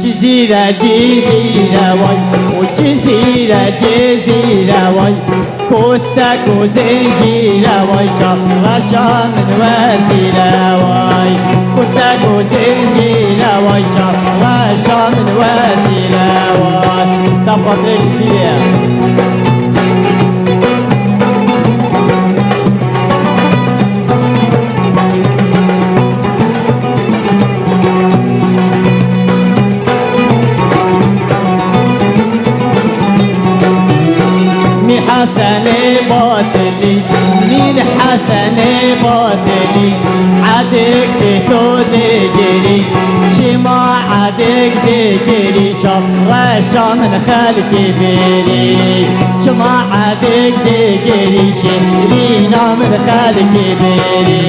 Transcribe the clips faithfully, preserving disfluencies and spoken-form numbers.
Cizîre, Cizîre way, û Cizîre, Cizîre way. Kostek û zincîre way, çavreşa min wezîre way. Kostek û zincîre way, çavreşa min wezîre way. Saf xatirê Cizîrê ye. Mîr Hesenê Batilî, Mîr Hesenê Batilî, edêk tê to dêgirî, çima edêk dêgirî, çavreşa min xelkê bêrî, çima edêk dêgirî, şêrîna min xelkê bêrî.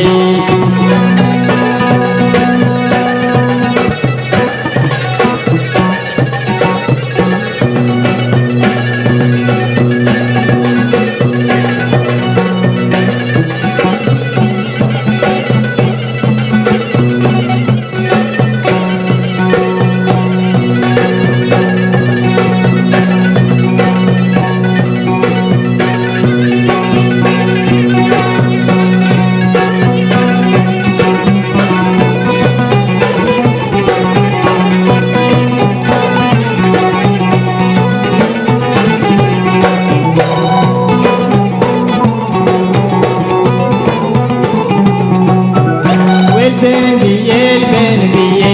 Wêl bên biyê, bên biyê,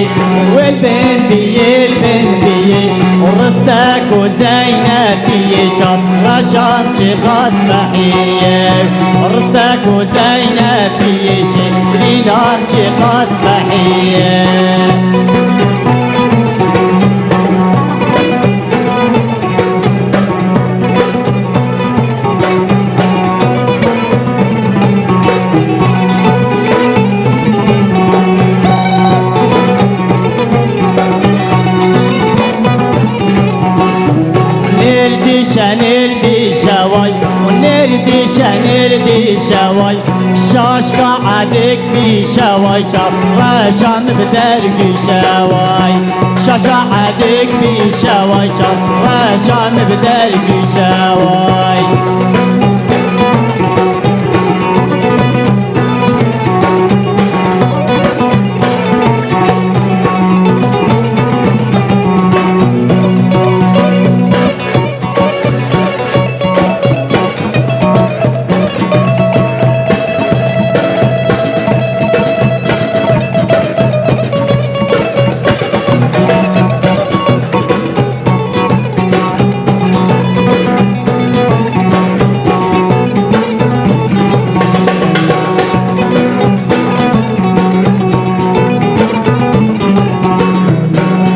wêl bên biyê, bên biyê. Ristek û Zeynepiyê, çavreşan çiqas qehiyê. Ristek û Zeynepiyê, şêrînan çiqas qehiyê. Nêr dîşe, nêr dîşe way, nêr dîşe, nêr dîşe way. Şaşka edêk bîşe way, çavreşan bi dergîşe way. Şaşa edêk bîşe way, çavreşan bi dergîşe way.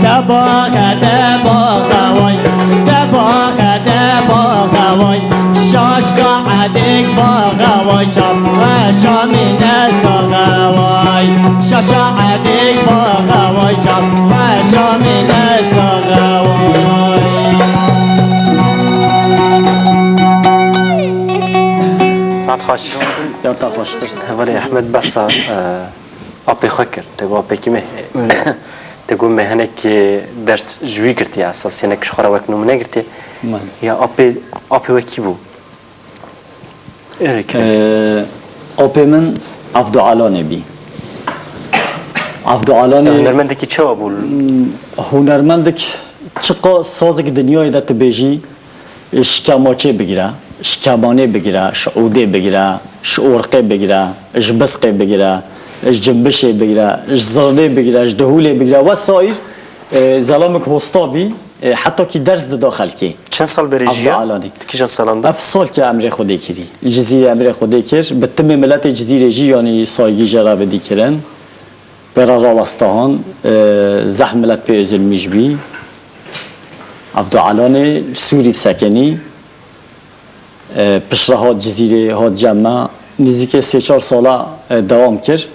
De baxe, de baxe way, de baxe, de baxe way. Şaşka edêk baxe way, çavreşa min ne saxe way. Şaşa edêk baxe way, çavreşa min ne saxe way. Saet xweş. Ya te xweştir. Hevalê Ehmed behsa, e, apê xwe kir. Te got apê kî me? Te got me hinek, e, ders ji wî girtiye esas, hinek ji xwe re wek nimûne girtiye. Belê. Ya apê, apê we kî bû? Erê, kî? Ee, apê min Evdo Alanê bî. Evdo Alanê... Ya hunermendekî çawa bû? Hmm, hunermendek çiqa sazek dinyayê de tu bêjî, ji kemaçê bigire, ji kemanê bigire, ji odê bigire, ji orqê bigire, ji bisqê bigire, ji cimbişê bigire, ji zirnê bigire, ji dihûlê bigire, wesaîr, e, zelamek hosta bî, e, heta kî ders dida xelkê. Çend sal berê jiya? Evda Alanî. Di kîjan salan de? Ev sal ki emrê Xwedê kirî. Li Cizîrê emrê Xwedê kir. Bi timê miletê Cizîrê jî, yanî saygî jê re vedî kirin. Pêra rawestahan, e, zehf milet pê ezilmîş bî. Evdo Alanê li Sûrî disekinî. E, piştre hat Cizîrê, hat cem me. Nêzîkê sê çar sala, e, dewam kir.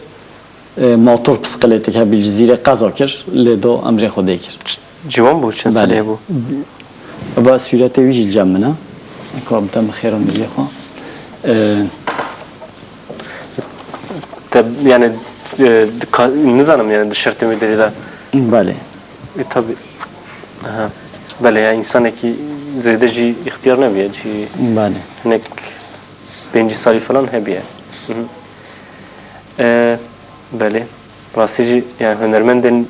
E, motor pisqilêtek hebî li Cizîrê qeza kir, lê do emrê Xwedê kir. Ciwan bû, çend salî hebû? Belê. Eva sûretê wî jî li cem min e. Eka bide min xêra miriyê xwe. E, Te, yani, e, ka-, nizanim, yani, di şertê wî derê de. Belê. E, tabii. Aha. Belê, ya insanekî zêde jî îxtiyar nebiye, jî Belê. hinek pêncî salî falan hebiye. Hı hı. E, belê. Rastî jî, yani hunermendên,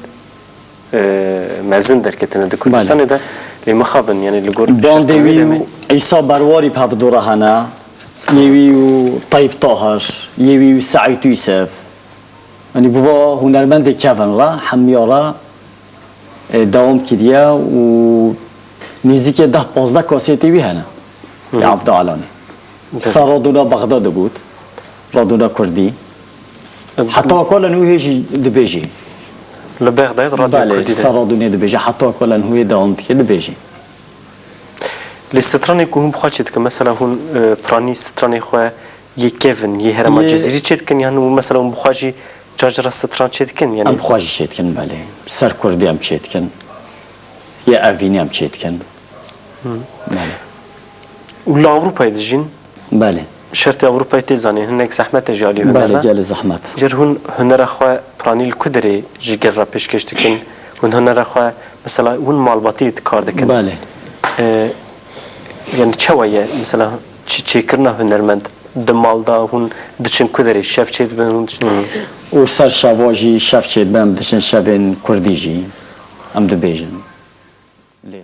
e, mezin derketine di Kurdistanê Belê. de, lê mixabin, yani li gor Bandê şertê wî demê. û Îsa Berwarî bi hevdû re hene, yê wî û Teyb Tahir, yê wî û Seîd Yûsef. Yanî bi va hunermendê kevin re, hemiya re, e, dewam kiriye û nêzîkê deh pazdeh kasetê wî hene. Hı hı. Ya Evda Alanê. Belê. Ser radona Bexda digot, radona Kurdî. E, Heta Kolen Huyê jî dibêjî. Li Bexdayê radyo Belê, Kurdî de. Ser radonê dibêjî, heta Kolen Huyê dewam dike dibêjî. Lê stranê ku hûn bi xwe çêdikin, mesela hûn, e, piranî stranê xwe yê kevin, yê herêma Yê- Cizîrî çêdikin, yan û mesela hûn bi xwe jî cacira stran çêdikin, yani Em bi xwe jî çêdikin, belê. Ser Kurdî em çêdikin. Yê evînî em çêdikin. Hı. Belê. Û li Ewropayê dijîn? Belê. Şertê Ewropayê tê zanîn, hinek zehmet e ji alî Belê, hunere. Gelê zehmet. Cer hûn hunera xwe piranî li ku derê ji gel re pêşkêş dikin? Hûn hunera xwe, mesela, hûn malbatî dikar dikin. Belê. E, yani çawa ye, mesela, çi çêkirina hunermend? Di mal de hûn diçin ku derê, şev çêdibin, hûn diçin? Hı. Û ser şeva jî şev çêdibin, em diçin şevên Kurdî jî. Em dibêjin. Lê.